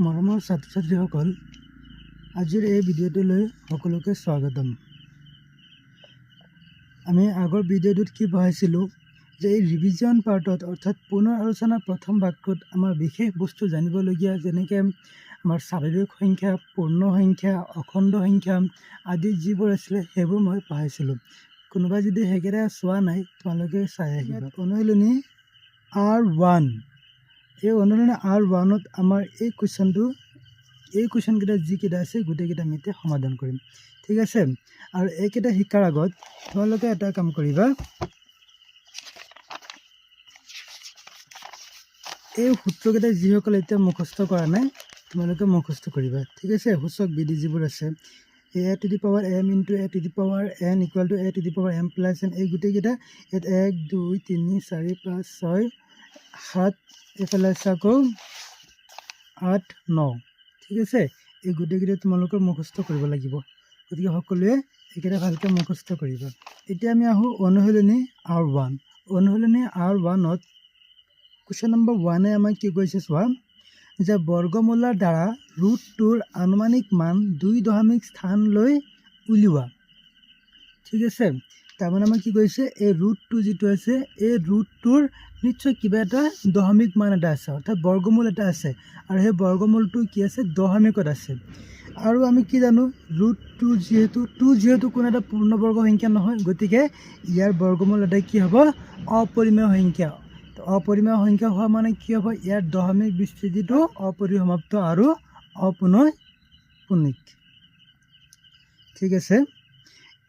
মৰমৰ ছাত্ৰ ছাত্ৰীসকল, আজিৰ এই ভিডিঅ'টোলৈ সকলোকে স্বাগতম। আমি আগৰ ভিডিঅ'টোত কি পঢ়াইছিলোঁ যে এই ৰিভিজন পাৰ্টত, অৰ্থাৎ পুনৰ আলোচনাৰ প্ৰথম ভাগটোত আমাৰ বিশেষ বস্তু জানিবলগীয়া, যেনেকৈ আমাৰ স্বাভাৱিক সংখ্যা, পূৰ্ণ সংখ্যা, অখণ্ড সংখ্যা আদি যিবোৰ আছিলে, সেইবোৰ মই পঢ়াইছিলোঁ। কোনোবাই যদি সেইকেইটা চোৱা নাই, তোমালোকে চাই আহিবা। অনুশীলনী আৰ 1, এই অনুশীলনী আৰ 1ত আমাৰ এই কুৱেশ্যনটো, এই কুৱেশ্যনকেইটা যিকেইটা আছে, গোটেইকেইটা আমি এতিয়া সমাধান কৰিম, ঠিক আছে? আৰু এইকেইটা শিকাৰ আগত তোমালোকে এটা কাম কৰিবা। এই সূত্ৰকেইটা যিসকলে এতিয়া মুখস্থ কৰা নাই, তোমালোকে মুখস্থ কৰিবা, ঠিক আছে? সূচক বিধি যিবোৰ আছে, a to the power m into a to the power n equal to a to the power m plus n, এই গোটেইকেইটা ইয়াত এক, দুই, তিনি, চাৰি, পাঁচ, ছয়, সাত, এইফালে আছে আকৌ আঠ, ন, ঠিক আছে? এই গোটেইকেইটা তোমালোকৰ মুখস্থ কৰিব লাগিব। গতিকে সকলোৱে এইকেইটা ভালকৈ মুখস্থ কৰিবা। এতিয়া আমি আহোঁ অনুশীলনী আৰ 1। অনুশীলনী আৰ 1ত কুৱেশ্যন নম্বৰ 1-এ আমাক কি কৈছে চোৱা যে বৰ্গমূলৰ দ্বাৰা ৰুট 2ৰ আনুমানিক মান দুই দশমিক স্থান লৈ উলিওৱা, ঠিক আছে? তাৰমানে আমাক কি কৈছে? এই ৰুট 2 যিটো আছে, এই ৰুট 2ৰ নিশ্চয় কিবা এটা দশমিক মান এটা আছে, অৰ্থাৎ বৰ্গমূল এটা আছে। আৰু সেই বৰ্গমূলটো কি আছে? দশমিকত আছে। আৰু আমি কি জানো? ৰুট 2 যিহেতু, টু যিহেতু কোনো এটা পূৰ্ণবৰ্গ সংখ্যা নহয়, গতিকে ইয়াৰ বৰ্গমূল এটা কি হ'ব? অপৰিমেয় সংখ্যা। অপৰিমেয় সংখ্যা হোৱা মানে কি হ'ব? ইয়াৰ দশমিক বিস্তৃতিটো অপৰিসমাপ্ত আৰু অপৌনঃপুনিক, ঠিক আছে?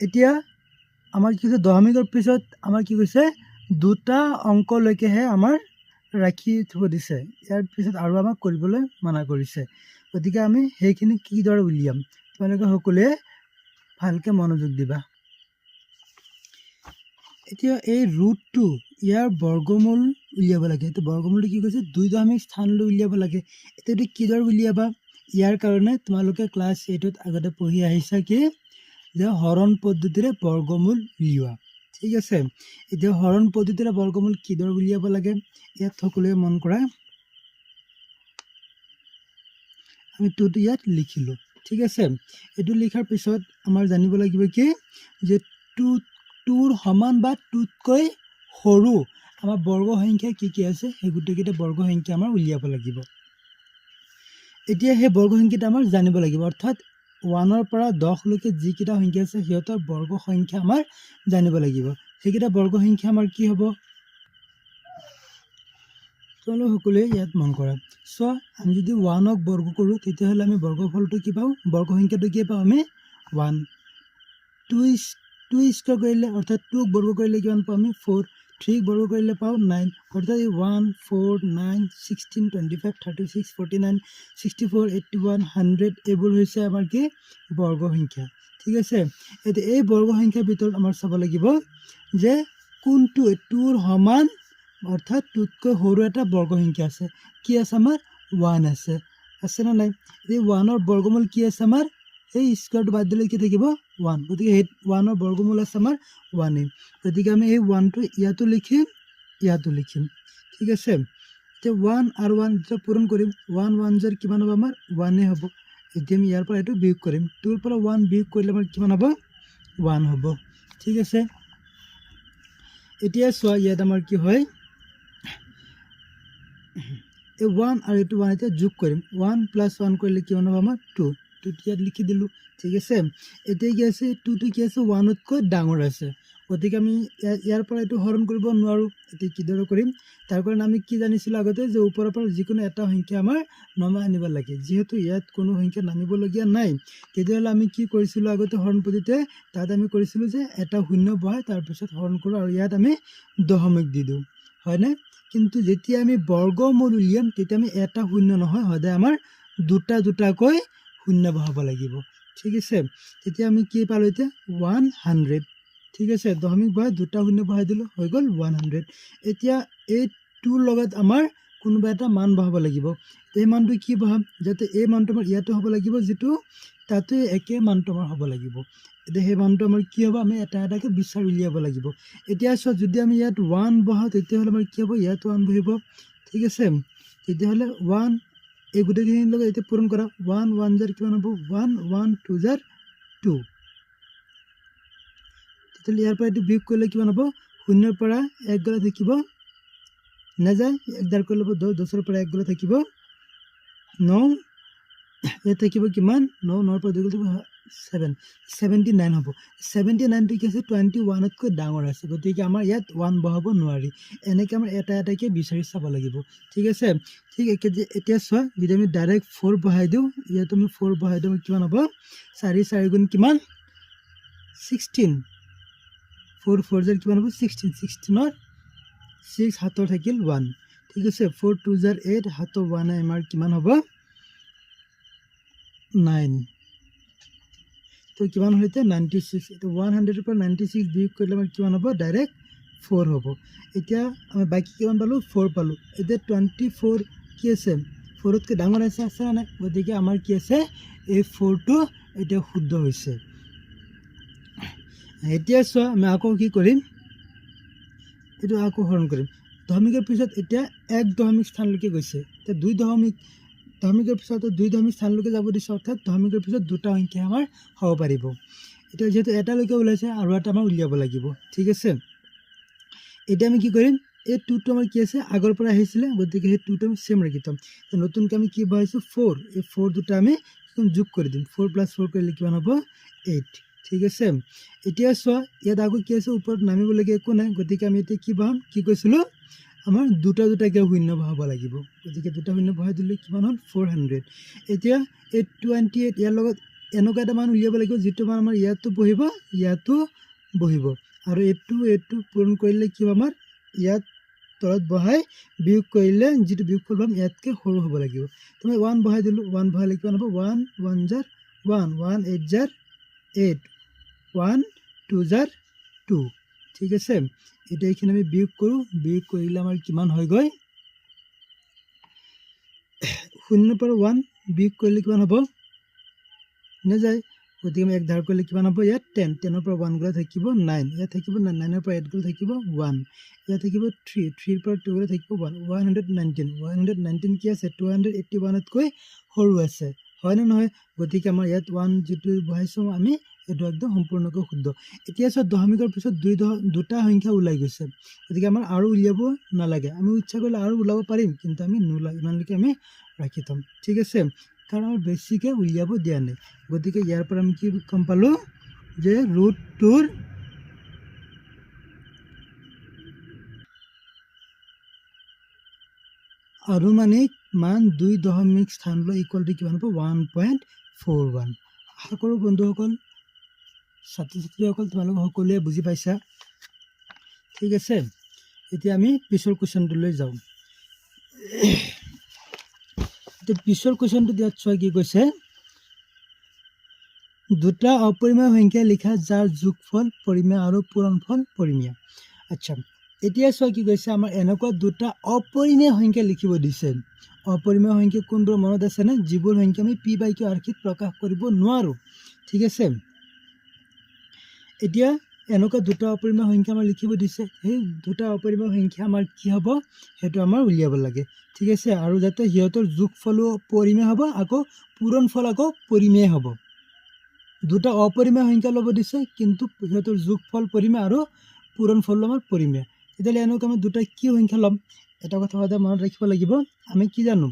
এতিয়া আমাৰ কি কৈছে? দশমিকৰ পিছত আমাৰ কি কৈছে? দুটা অংকলৈকেহে আমাৰ ৰাখি থ'ব দিছে। ইয়াৰ পিছত আৰু আমাক কৰিবলৈ মানা কৰিছে। গতিকে আমি সেইখিনি কিদৰে উলিয়াম, তোমালোকে সকলোৱে ভালকৈ মনোযোগ দিবা। এতিয়া এই ৰুট 2, ইয়াৰ বৰ্গমূল উলিয়াব লাগে। এইটো বৰ্গমূলটো কি কৈছে? দুই দশমিক স্থানলৈ উলিয়াব লাগে। এতিয়া এইটো কিদৰে উলিয়াবা? ইয়াৰ কাৰণে তোমালোকে ক্লাছ 8ত আগতে পঢ়ি আহিছা কি যে হৰণ পদ্ধতিৰে বৰ্গমূল উলিওৱা, ঠিক আছে? এতিয়া হৰণ পদ্ধতিৰে বৰ্গমূল কিদৰে উলিয়াব লাগে, ইয়াত সকলোৱে মন কৰা। আমি টুটো ইয়াত লিখিলোঁ, ঠিক আছে? এইটো লিখাৰ পিছত আমাৰ জানিব লাগিব কি যে টুৰ সমান বা টুতকৈ সৰু আমাৰ বৰ্গ সংখ্যা কি কি আছে, সেই গোটেইকেইটা বৰ্গ সংখ্যা আমাৰ উলিয়াব লাগিব। এতিয়া সেই বৰ্গ সংখ্যাটো আমাৰ জানিব লাগিব, অৰ্থাৎ 1ৰ পৰা 10লৈকে যিকেইটা সংখ্যা আছে, সিহঁতৰ বৰ্গ সংখ্যা আমাৰ জানিব লাগিব। সেইকেইটা বৰ্গ সংখ্যা আমাৰ কি হ'ব? তোমালোক সকলোৱে ইয়াত মন কৰা। চোৱা, আমি যদি 1ক বৰ্গ কৰোঁ, তেতিয়াহ'লে আমি বৰ্গফলটো কি পাওঁ? বৰ্গ সংখ্যাটো কি পাওঁ আমি? 1। টু স্কুৱাৰ কৰিলে, অৰ্থাৎ টুক বৰ্গ কৰিলে কিমান পাওঁ আমি? 4। থ্ৰীক বৰ্গ কৰিলে পাওঁ 9। অৰ্থাৎ এই 1, 4, 9, 16, 25, 36, 49, 64, 81, 100, এইবোৰ হৈছে আমাৰ কি? বৰ্গ সংখ্যা, ঠিক আছে? এতিয়া এই বৰ্গ সংখ্যাৰ ভিতৰত আমাৰ চাব লাগিব যে কোনটো টুৰ সমান, অৰ্থাৎ টুতকৈ সৰু এটা বৰ্গ সংখ্যা আছে। কি আছে আমাৰ? 1 আছে। আছে নে নাই? এই 1ৰ বৰ্গমূল কি আছে আমাৰ? এই স্কুৱাৰটো বাদ দিলে কি থাকিব? 1। গতিকে সেই 1ৰ বৰ্গমূল আছে আমাৰ 1-য়েই। গতিকে আমি এই 1টো ইয়াতো লিখিম, ইয়াতো লিখিম, ঠিক আছে? এতিয়া 1 আৰু 1 যেতিয়া পূৰণ কৰিম, 1 1 জাৰ কিমান হ'ব আমাৰ? 1-য়েই হ'ব। এতিয়া আমি ইয়াৰ পৰা এইটো বিয়োগ কৰিম। 2ৰ পৰা 1 বিয়োগ কৰিলে আমাৰ কিমান হ'ব? 1 হ'ব, ঠিক আছে? এতিয়া চোৱা, ইয়াত আমাৰ কি হয়? এই 1 আৰু এইটো 1 এতিয়া যোগ কৰিম। 1 প্লাছ 1 কৰিলে কিমান হ'ব আমাৰ? 2। টুটো ইয়াত লিখি দিলোঁ, ঠিক আছে? এতিয়া কি আছে? টুটো কি আছে? 1তকৈ ডাঙৰ আছে। গতিকে আমি ইয়াৰ পৰা এইটো হৰণ কৰিব নোৱাৰোঁ। এতিয়া কিদৰে কৰিম? তাৰ কাৰণে আমি কি জানিছিলোঁ আগতে যে ওপৰৰ পৰা যিকোনো এটা সংখ্যা আমাৰ নমাই আনিব লাগে। যিহেতু ইয়াত কোনো সংখ্যা নামিবলগীয়া নাই, তেতিয়াহ'লে আমি কি কৰিছিলোঁ আগতে হৰণ পদ্ধতিতে? তাত আমি কৰিছিলোঁ যে এটা শূন্য বহাই তাৰপিছত হৰণ কৰোঁ আৰু ইয়াত আমি দশমিক দি দিওঁ, হয়নে? কিন্তু যেতিয়া আমি বৰ্গমূল উলিয়াম, তেতিয়া আমি এটা শূন্য নহয়, সদায় আমাৰ দুটা দুটাকৈ শূন্য বহাব লাগিব, ঠিক আছে? তেতিয়া আমি কি পালোঁ এতিয়া? 100, ঠিক আছে? দশমিক বহাই দুটা শূন্য বহাই দিলোঁ, হৈ গ'ল 100। এতিয়া এই টুৰ লগত আমাৰ কোনোবা এটা মান বহাব লাগিব। এই মানটো কি বহাম, যাতে এই মানটো আমাৰ ইয়াতো হ'ব লাগিব, যিটো তাতো একে মানটো আমাৰ হ'ব লাগিব? এতিয়া সেই মানটো আমাৰ কি হ'ব? আমি এটা এটাকৈ বিচাৰি উলিয়াব লাগিব। এতিয়া চোৱা, যদি আমি ইয়াত 1 বহাওঁ, তেতিয়াহ'লে আমাৰ কি হ'ব? ইয়াত 1 বহিব, ঠিক আছে? তেতিয়াহ'লে 1 এই গোটেইখিনিৰ লগত এতিয়া পূৰণ কৰা। ওৱান ওৱান জাৰ কিমান হ'ব? ওৱান, ওৱান টু জাৰ টু। তেতিয়াহ'লে ইয়াৰ পৰা এইটো বিয়োগ কৰিলে কিমান হ'ব? শূন্যৰ পৰা এক গ'লে থাকিব নাযায়, এক দাৰ কৰিলে হ'ব 10, 10ৰ পৰা এক গ'লে থাকিব ন। ইয়াত থাকিব কিমান? ন, নৰ পৰা দুই গ'লে থাকিব ছেভেন, 79 হ'ব। 79টো কি আছে? 21তকৈ ডাঙৰ আছে, গতিকে আমাৰ ইয়াত ওৱান বহাব নোৱাৰি। এনেকৈ আমাৰ এটা এটাকৈ বিচাৰি চাব লাগিব, ঠিক আছে? ঠিক একে। এতিয়া চোৱা, যদি আমি ডাইৰেক্ট ফ'ৰ বহাই দিওঁ, ইয়াত আমি ফ'ৰ বহাই দিওঁ, কিমান হ'ব? চাৰি চাৰি গুণ কিমান? 16। ফ'ৰ ফ'ৰ জাৰ কিমান হ'ব? 16। 16ৰ ছিক্স, হাতৰ থাকিল ওৱান, ঠিক আছে? ফ'ৰ টু জাৰ এইট, হাতৰ ওৱান আমাৰ কিমান হ'ব? নাইন। তো কিমান হ'ল এতিয়া? 96। এতিয়া 100ৰ পৰা 96 বিয়োগ কৰিলে আমাৰ কিমান হ'ব? ডাইৰেক্ট ফ'ৰ হ'ব। এতিয়া আমি বাকী কিমান পালোঁ? ফ'ৰ পালোঁ। এতিয়া 24 কি আছে? ফ'ৰতকৈ ডাঙৰ আছে, আছে নে নাই? গতিকে আমাৰ কি আছে? এই ফ'ৰটো এতিয়া শুদ্ধ হৈছে। এতিয়া চোৱা, আমি আকৌ কি কৰিম? এইটো আকৌ হৰণ কৰিম। দশমিকৰ পিছত এতিয়া এক দশমিক স্থানলৈকে গৈছে। এতিয়া দুই দশমিক, দশমিকৰ পিছত দুই দশমিক স্থানলৈকে যাব দিছে, অৰ্থাৎ দশমিকৰ পিছত দুটা সংখ্যা আমাৰ হ'ব পাৰিব। এতিয়া যিহেতু এটালৈকে ওলাইছে, আৰু এটা আমাৰ উলিয়াব লাগিব, ঠিক আছে? এতিয়া আমি কি কৰিম? এই টুটো আমাৰ কি আছে? আগৰ পৰা আহিছিলে, গতিকে সেই টুটো আমি ছেম ৰাখি থ'ম। নতুনকৈ আমি কি বহাইছোঁ? ফ'ৰ। এই ফ'ৰ দুটা আমি যোগ কৰি দিম। ফ'ৰ প্লাছ ফ'ৰ কৰিলে কিমান হ'ব? এইট, ঠিক আছে? এতিয়া চোৱা, ইয়াত আকৌ কি আছে? ওপৰত নামিবলগীয়া একো নাই, গতিকে আমি এতিয়া কি বহাম? কি কৈছিলোঁ? আমাৰ দুটা দুটাকৈ শূন্য বহাব লাগিব, গতিকে দুটা শূন্য বহাই দিলোঁ। কিমান হ'ল? 400। এতিয়া এই 28, ইয়াৰ লগত এনেকুৱা এটা মান উলিয়াব লাগিব যিটো মান আমাৰ ইয়াতো বহিব, ইয়াতো বহিব আৰু এইটো এইটো পূৰণ কৰিলে কি হ'ব? আমাৰ ইয়াত তলত বহাই বিয়োগ কৰিলে যিটো বিয়োগফল পাম, ইয়াতকৈ সৰু হ'ব লাগিব। তো মই ওৱান বহাই দিলোঁ। ওৱান বহালে কিমান হ'ব? ওৱান ওৱান জাৰ ওৱান, ওৱান এইট জাৰ এইট, ওৱান টু জাৰ টু, ঠিক আছে? এতিয়া এইখিনি আমি বিয়োগ কৰোঁ। বিয়োগ কৰিলে আমাৰ কিমান হয়গৈ? শূন্যৰ পৰা ওৱান বিয়োগ কৰিলে কিমান হ'ব? নাযায়, গতিকে আমি এক ধাৰ কৰিলে কিমান হ'ব ইয়াত? 10। 10ৰ পৰা ওৱান গ'লে থাকিব নাইন। ইয়াত থাকিব নাইন, নাইনৰ পৰা এইট গ'লে থাকিব ওৱান। ইয়াত থাকিব থ্ৰী, থ্ৰীৰ পৰা টু গ'লে থাকিব ওৱান। 119। 119 কি আছে? 281তকৈ সৰু আছে, হয়নে নহয়? গতিকে আমাৰ ইয়াত ওৱান যিটো বহাইছোঁ আমি, এইটো একদম সম্পূৰ্ণকৈ শুদ্ধ। এতিয়া চোৱা, দশমিকৰ পিছত দুই দহ দুটা সংখ্যা ওলাই গৈছে, গতিকে আমাৰ আৰু উলিয়াব নালাগে। আমি ইচ্ছা কৰিলে আৰু ওলাব পাৰিম, কিন্তু আমি নোলাওঁ, ইমানলৈকে আমি ৰাখি থ'ম, ঠিক আছে? কাৰণ আমাৰ বেছিকৈ উলিয়াব দিয়া নাই। গতিকে ইয়াৰ পৰা আমি কি গম পালোঁ যে ৰুট টুৰ আনুমানিক মান দুই দশমিক স্থানলৈ ইকুৱেল টু কিমান হ'ব? 1.41। আশা কৰোঁ বন্ধুসকল, ছাত্ৰ ছাত্ৰীসকল, তোমালোক সকলোৱে বুজি পাইছা, ঠিক আছে? এতিয়া আমি পিছৰ কুৱেশ্যনটোলৈ যাওঁ। এতিয়া পিছৰ কুৱেশ্যনটো দিয়াত চোৱা কি কৈছে। দুটা অপৰিমেয় সংখ্যা লিখা যাৰ যোগফল পৰিমেয় আৰু পূৰণফল পৰিমেয়। আচ্ছা, এতিয়া চোৱা কি কৈছে। আমাৰ এনেকুৱা দুটা অপৰিমেয় সংখ্যা লিখিব দিছে। অপৰিমেয় সংখ্যা কোনবোৰ মনত আছেনে? যিবোৰ সংখ্যা আমি পি বাই কিউ আৰ্হিত প্ৰকাশ কৰিব নোৱাৰোঁ, ঠিক আছে? এতিয়া এনেকুৱা দুটা অপৰিমেয় সংখ্যা আমাৰ লিখিব দিছে। সেই দুটা অপৰিমেয় সংখ্যা আমাৰ কি হ'ব, সেইটো আমাৰ উলিয়াব লাগে, ঠিক আছে? আৰু যাতে সিহঁতৰ যোগফলো পৰিমেয় হ'ব, আকৌ পূৰণফল আকৌ পৰিমেয় হ'ব। দুটা অপৰিমেয় সংখ্যা ল'ব দিছে, কিন্তু সিহঁতৰ যোগফল পৰিমেয় আৰু পূৰণফলো আমাৰ পৰিমেয়। তেতিয়াহ'লে এনেকুৱা আমি দুটা কি সংখ্যা ল'ম? এটা কথা সদায় মনত ৰাখিব লাগিব, আমি কি জানো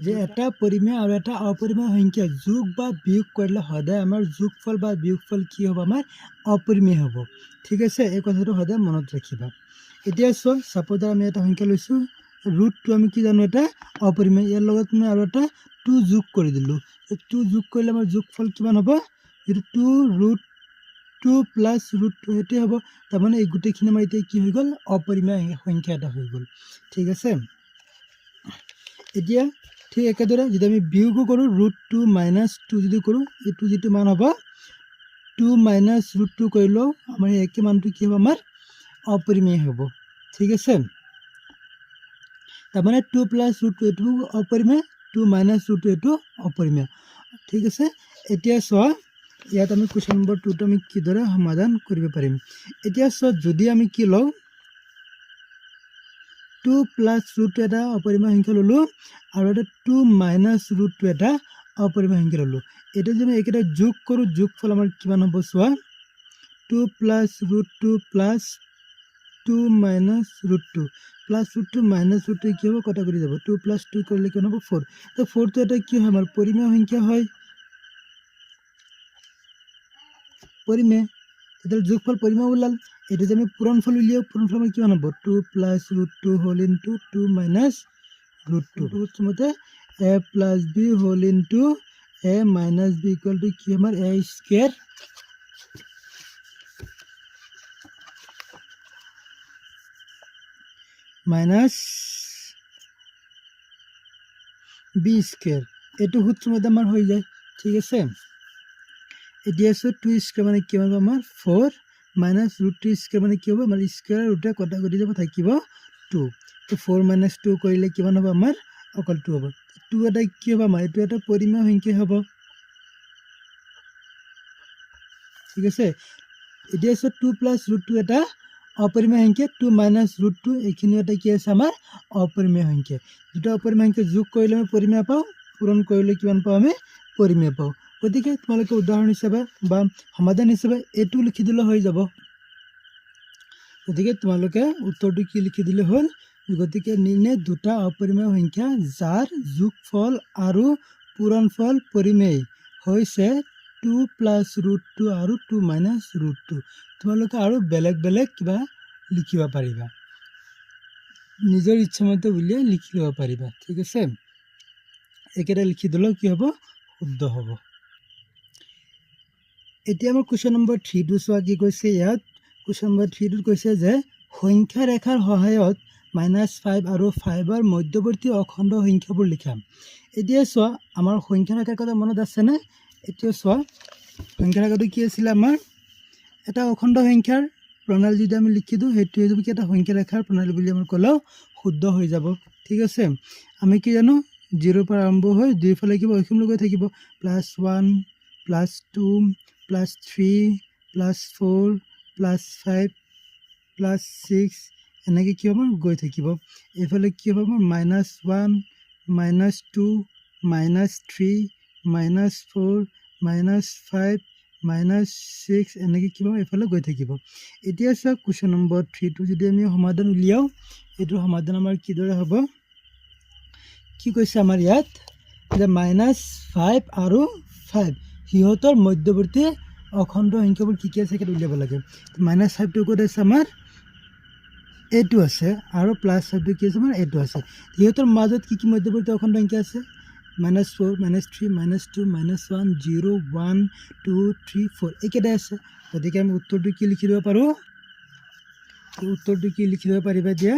যে এটা পৰিমেয় আৰু এটা অপৰিমেয় সংখ্যা যোগ বা বিয়োগ কৰিলে সদায় আমাৰ যোগফল বা বিয়োগফল কি হ'ব? আমাৰ অপৰিমেয় হ'ব, ঠিক আছে? এই কথাটো সদায় মনত ৰাখিবা। এতিয়া চোৱা, ছাপ'জ আমি এটা সংখ্যা লৈছোঁ ৰুট টু। আমি কি জানো? এটা অপৰিমেয়। ইয়াৰ লগত মই আৰু এটা টু যোগ কৰি দিলোঁ। টু যোগ কৰিলে আমাৰ যোগফল কিমান হ'ব? যিটো two root two plus root two, সেইটোৱে হ'ব। তাৰমানে এই গোটেইখিনি আমাৰ এতিয়া কি হৈ গ'ল? অপৰিমেয় সংখ্যা এটা হৈ গ'ল, ঠিক আছে? এতিয়া ঠিক একেদৰে যদি আমি বিয়োগো কৰোঁ, ৰুট টু মাইনাছ টু যদি কৰোঁ, এইটো যিটো মান হ'ব, টু মাইনাছ ৰুট টু কৰিলেও আমাৰ সেই একে মানটো কি হ'ব? আমাৰ অপৰিমেয় হ'ব, ঠিক আছে? তাৰমানে টু প্লাছ ৰুট টু এইটো অপৰিমেয়, টু মাইনাছ ৰুট টু এইটো অপৰিমেয়, ঠিক আছে? এতিয়া চোৱা, ইয়াত আমি কুৱেশ্যন নম্বৰ টুটো আমি কিদৰে সমাধান কৰিব পাৰিম। এতিয়া চোৱা, যদি আমি কি লওঁ, টু প্লাছ ৰুট টু এটা অপৰিমেয় সংখ্যা ল'লোঁ আৰু এটা টু মাইনাছ ৰুট টু এটা অপৰিমেয় সংখ্যা ল'লোঁ। এতিয়া যদি আমি এইকেইটা যোগ কৰোঁ, যোগফল আমাৰ কিমান হ'ব চোৱা, two plus root two plus two minus root two plus root two minus root two কি হ'ব? কটাকটি যাব। টু প্লাছ টু কৰিলে কিমান হ'ব? ফ'ৰ। তো ফ'ৰটো এটা কি হয়? আমাৰ পৰিমেয় সংখ্যা হয়, পৰিমেয়। তেতিয়াহ'লে যোগফল পৰিমেয় ওলাল। এইটো যে আমি পূৰণফল উলিয়াওঁ, পূৰণফল আমাৰ কিমান হ'ব? Two plus root two whole into two minus root two. মতে a plus b whole into a minus b equal to কি আমাৰ a square minus b square. এইটো সূত্ৰ মতে আমাৰ হৈ যায়, ঠিক আছে। এতিয়া আছোঁ টু স্কুৱেৰ মানে কিমান হ'ব আমাৰ? Four minus root two square মানে কি হ'ব? আমাৰ স্কুৱেৰ ৰুটে কটাকটি যাব, থাকিব টু। তো ফ'ৰ মাইনাছ টু কৰিলে কিমান হ'ব আমাৰ? অকল টু হ'ব। টু এটা কি হ'ব আমাৰ? এইটো এটা পৰিমেয় সংখ্যা হ'ব, ঠিক আছে। এতিয়া আছে টু প্লাছ ৰুট টু এটা অপৰিমেয় সংখ্যা, টু মাইনাছ ৰুট টু এইখিনিও এটা কি আছে আমাৰ? অপৰিমেয় সংখ্যা। দুটা অপৰিমেয় সংখ্যা যোগ কৰিলে আমি পৰিমেয় পাওঁ, পূৰণ কৰিলে কিমান পাওঁ আমি? পৰিমেয় পাওঁ। গতিকে তোমালোকে উদাহৰণ হিচাপে বা সমাধান হিচাপে এইটো লিখি দিলে হৈ যাব। গতিকে তোমালোকে উত্তৰটো কি লিখি দিলে হ'ল? গতিকে নিৰ্ণয় দুটা অপৰিমেয় সংখ্যা যাৰ যোগফল আৰু পূৰণফল পৰিমেয় হৈছে টু প্লাছ ৰুট টু আৰু টু মাইনাছ ৰুট টু। তোমালোকে আৰু বেলেগ বেলেগ কিবা লিখিব পাৰিবা, নিজৰ ইচ্ছামতে উলিয়াই লিখি ল'ব পাৰিবা, ঠিক আছে। এইকেইটা লিখি দিলেও কি হ'ব? শুদ্ধ হ'ব। এতিয়া আমাৰ কুৱেশ্যন নম্বৰ থ্ৰীটো চোৱা, কি কৈছে ইয়াত। কুৱেশ্যন নম্বৰ থ্ৰীটোত কৈছে যে সংখ্যা ৰেখাৰ সহায়ত মাইনাছ 5 আৰু ফাইভৰ মধ্যৱৰ্তী অখণ্ড সংখ্যাবোৰ লিখা। এতিয়া চোৱা, আমাৰ সংখ্যা ৰেখাৰ কথা মনত আছেনে? এতিয়া চোৱা, সংখ্যা ৰেখাটো কি আছিলে আমাৰ? এটা অখণ্ড সংখ্যাৰ প্ৰণালী যদি আমি লিখি দিওঁ, সেইটো হৈ যাব কি এটা সংখ্যা ৰেখাৰ প্ৰণালী বুলি আমাৰ ক'লেও শুদ্ধ হৈ যাব, ঠিক আছে। আমি কি জানো? জিৰ'ৰ পৰা আৰম্ভ হৈ দুইফালে কিবা অসীম গৈ থাকিব, plus one, plus two, plus three, plus four, plus five, plus six, এনেকৈ কি হ'ব? গৈ থাকিব। এইফালে কি হ'ব? Minus one, minus two, minus three, minus four, minus five, minus six, এনেকৈ কি হ'ব? এইফালে গৈ থাকিব। এতিয়া চাওক, কুৱেশ্যন নম্বৰ থ্ৰীটো যদি আমি সমাধান উলিয়াওঁ, এইটোৰ সমাধান আমাৰ কিদৰে হ'ব? কি কৈছে আমাৰ ইয়াত যে মাইনাছ 5 আৰু ফাইভ সিহঁতৰ মধ্যৱৰ্তী অখণ্ড সংখ্যাবোৰ কি কি আছে সেইটো উলিয়াব লাগে। মাইনাছ 5টো ক'ত আছে আমাৰ? এইটো আছে। আৰু প্লাছ ফাইভটো কি আছে আমাৰ? এইটো আছে। সিহঁতৰ মাজত কি কি মধ্যৱৰ্তী অখণ্ড সংখ্যা আছে? Minus four, minus three, minus two, minus one, zero, one, two, three, four, এইকেইটাই আছে। গতিকে আমি উত্তৰটো কি লিখি দিব পাৰোঁ? এই উত্তৰটো কি লিখি দিব পাৰিবা এতিয়া?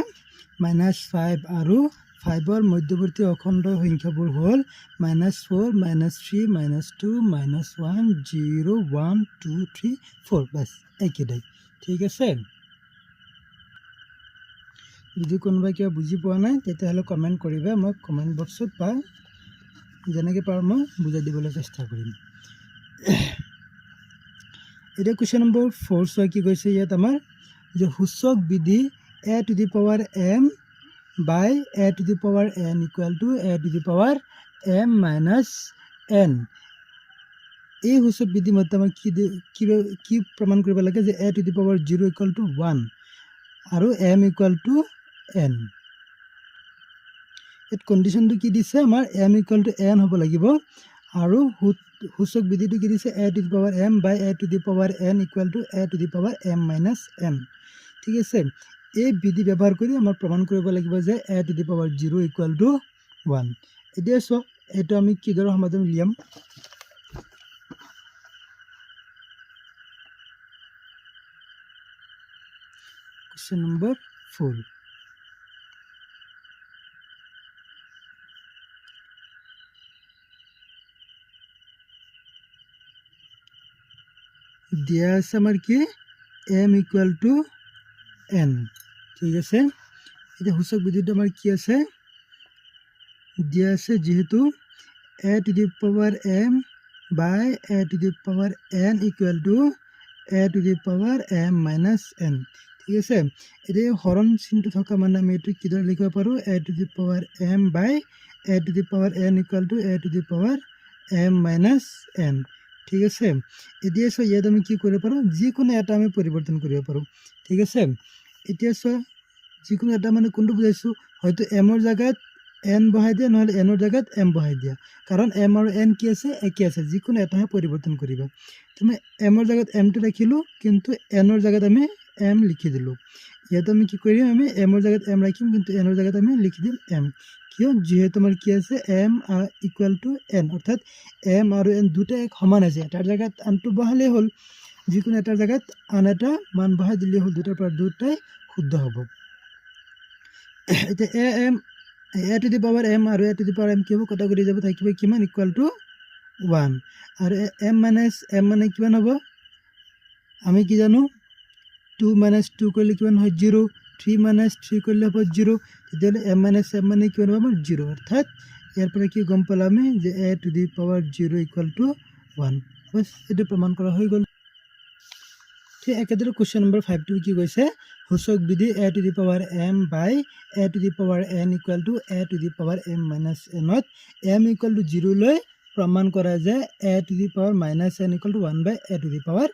মাইনাছ 5 আৰু ফাইভৰ মধ্যৱৰ্তী অখণ্ড সংখ্যাবোৰ হ'ল minus four, minus three, minus two, minus one, zero, one, two, three, four, bus এইকেইটাই, ঠিক আছে। যদি কোনোবাই কিবা বুজি পোৱা নাই, তেতিয়াহ'লে কমেণ্ট কৰিবা। মই কমেণ্ট বক্সত বা যেনেকৈ পাৰোঁ মই বুজাই দিবলৈ চেষ্টা কৰিম। এতিয়া কুৱেশ্যন নম্বৰ ফ'ৰ চোৱা, কি কৈছে ইয়াত আমাৰ যে সূচক বিধি a to the power m by a to the power n equal to a to the power m minus n। এই সূচক বিধি মতে আমাক কি কি প্ৰমাণ কৰিব লাগে যে a to the power zero equal to one আৰু এম ইকুৱেল টু এন। ইয়াত কণ্ডিশ্যনটো কি দিছে আমাৰ? এম ইকুৱেল টু এন হ'ব লাগিব। আৰু সূচক বিধিটো কি দিছে? A to the power m by a to the power n equal to a to the power m minus n, ঠিক আছে। এই বিধি ব্যৱহাৰ কৰি আমাৰ প্ৰমাণ কৰিব লাগিব যে a to the power zero equal to one. এতিয়া চোৱা, এইটো আমি কিদৰে সমাধান উলিয়াম? কুৱেশ্যন নম্বৰ ফ'ৰ দিয়া আছে আমাৰ কি? এম ইকুৱেল টু এন, ঠিক আছে। এতিয়া সূচক বিধিটো আমাৰ কি আছে? দিয়া আছে যিহেতু a to the power m by a to the power n equal to a to the power m minus n। ঠিক আছে। এতিয়া এই হৰণ চিনটো থকা মানে আমি এইটো কিদৰে লিখিব পাৰোঁ? A to the power m by a to the power n equal to a to the power m minus n। ঠিক আছে। এতিয়া চোৱা, ইয়াত আমি কি কৰিব পাৰোঁ? যিকোনো এটা আমি পৰিৱৰ্তন কৰিব পাৰোঁ। ঠিক আছে। এতিয়া চোৱা, যিকোনো এটা মানে কোনটো বুজাইছোঁ? হয়তো এমৰ জেগাত এন বহাই দিয়া, নহ'লে এনৰ জেগাত এম বহাই দিয়া। কাৰণ এম আৰু এন কি আছে? একে আছে। যিকোনো এটাহে পৰিৱৰ্তন কৰিবা। তুমি এমৰ জেগাত এমটো ৰাখিলোঁ, কিন্তু এনৰ জেগাত আমি এম লিখি দিলোঁ। ইয়াত আমি কি কৰিম? আমি এমৰ জেগাত এম ৰাখিম, কিন্তু এনৰ জেগাত আমি লিখি দিম এম। কিয়? যিহেতু আমাৰ কি আছে? এম ইকুৱেল টু এন, অৰ্থাৎ এম আৰু এন দুটা এক সমান আছে। এটাৰ জেগাত আনটো বহালেই হ'ল। যিকোনো এটাৰ জেগাত আন এটা মান বহাই দিলেই হ'ল, দুটাৰ পৰা দুটাই শুদ্ধ হ'ব। এতিয়া a m, a to the power m আৰু a to the power m কি হ'ব? কটাকটি যাব। থাকিব কিমান? Equal to one. আৰু এম মাইনাছ এম মানে কিমান হ'ব? আমি কি জানো? টু মাইনাছ টু কৰিলে কিমান হয়? জিৰ'। থ্ৰী মাইনাছ থ্ৰী কৰিলে হ'ব জিৰ'। তেতিয়াহ'লে এম মাইনাছ এম মানে কিমান হ'ব আমাৰ? জিৰ'। অৰ্থাৎ ইয়াৰ পৰা কি গম পালোঁ আমি যে a to the power zero equal to one। Bus, এইটো প্ৰমাণ কৰা হৈ গ'ল। ঠিক একেদৰে কুৱেশ্যন নম্বৰ ফাইভটো কি কৈছে? সূচক বিধি a to the power m by a to the power n equal to a to the power m minus এনত M equal to zero লৈ প্ৰমাণ কৰা যে a to the power minus n equal to one by a to the power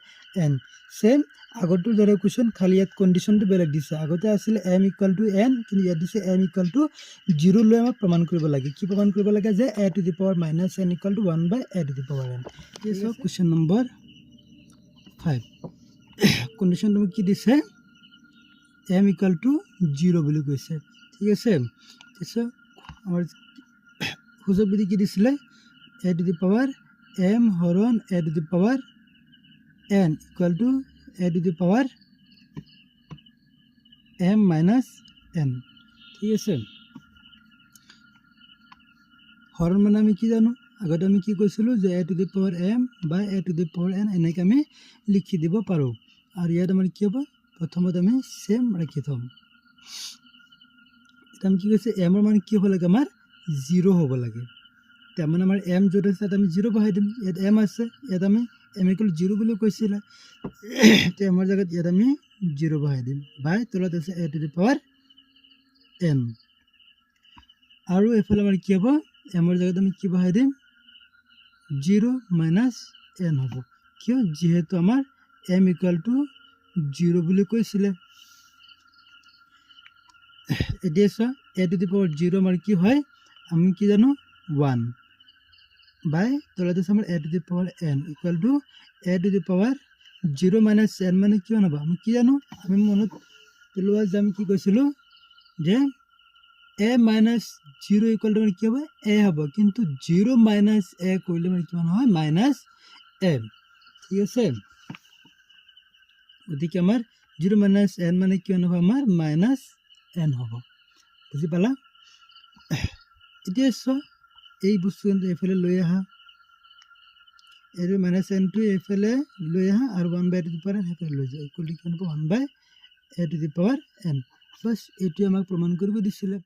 n। Same আগৰটোৰ দৰে question, খালি ইয়াত কণ্ডিশ্যনটো বেলেগ দিছে। আগতে আছিলে এম ইকুৱেল টু এন, কিন্তু ইয়াত দিছে এম ইকুৱেল টু জিৰ' লৈ আমাক প্ৰমাণ কৰিব লাগে। কি প্ৰমাণ কৰিব লাগে? যে a to the power minus n equal to one by a to the power n। এই চাওক, কুৱেশ্যন নম্বৰ ফাইভ কণ্ডিশ্যনটো মোক কি দিছে? এম ইকুৱেল টু জিৰ' বুলি কৈছে। ঠিক আছে। তাৰপিছত আমাৰ সূচক বিধি কি দিছিলে? A to the power m হৰণ a to the power n equal to a to the power m minus n। ঠিক আছে। হৰণ মানে আমি কি জানো? আগতে আমি কি কৈছিলোঁ যে a to the power m by a to the power n, এনেকৈ আমি লিখি দিব পাৰোঁ। আৰু ইয়াত আমাৰ কি হ'ব? প্ৰথমত আমি ছেম ৰাখি থ'ম। এতিয়া আমি কি কৈছে? এমৰ মান কি হ'ব লাগে আমাৰ? জিৰ' হ'ব লাগে। তাৰমানে আমাৰ এম য'ত আছে, তাত আমি জিৰ' বহাই দিম। ইয়াত এম আছে, ইয়াত আমি এম ইকুৱেল জিৰ' বুলি কৈছিলে। এতিয়া এমৰ জেগাত ইয়াত আমি জিৰ' বহাই দিম। বাই তলত আছে a to the power n। আৰু এইফালে আমাৰ কি হ'ব? এমৰ জেগাত আমি কি বহাই দিম? জিৰ' মাইনাছ এন হ'ব। কিয়? যিহেতু আমাৰ এম ইকুৱেল টু জিৰ' বুলি কৈছিলে। এতিয়া চোৱা, a to the power zero আমাৰ কি হয়? আমি কি জানো? ওৱান বাই তলত আছে আমাৰ a to the power n equal to a to the power zero minus n মানে কিমান হ'ব? আমি কি জানো? আমি মনত পেলোৱা যে আমি কি কৈছিলোঁ যে a minus zero equal to মানে কি হ'ব? এ হ'ব। কিন্তু জিৰ' মাইনাছ এ কৰিলে মানে কিমান হয়? মাইনাছ এ। ঠিক আছে। গতিকে আমাৰ জিৰ' মাইনাছ এন মানে কিমান হ'ব? আমাৰ মাইনাছ এন হ'ব। বুজি পালা? এতিয়া চোৱা, এই বস্তুটো এইফালে লৈ আহা। এইটো মাইনাছ এনটো এইফালে লৈ আহা আৰু one by to the power n সেইফালে লৈ যোৱা। ইকুৱেল টু কিমান হ'ব? One by a to the power n। Bus, এইটোৱে আমাক প্ৰমাণ কৰিব দিছিলে।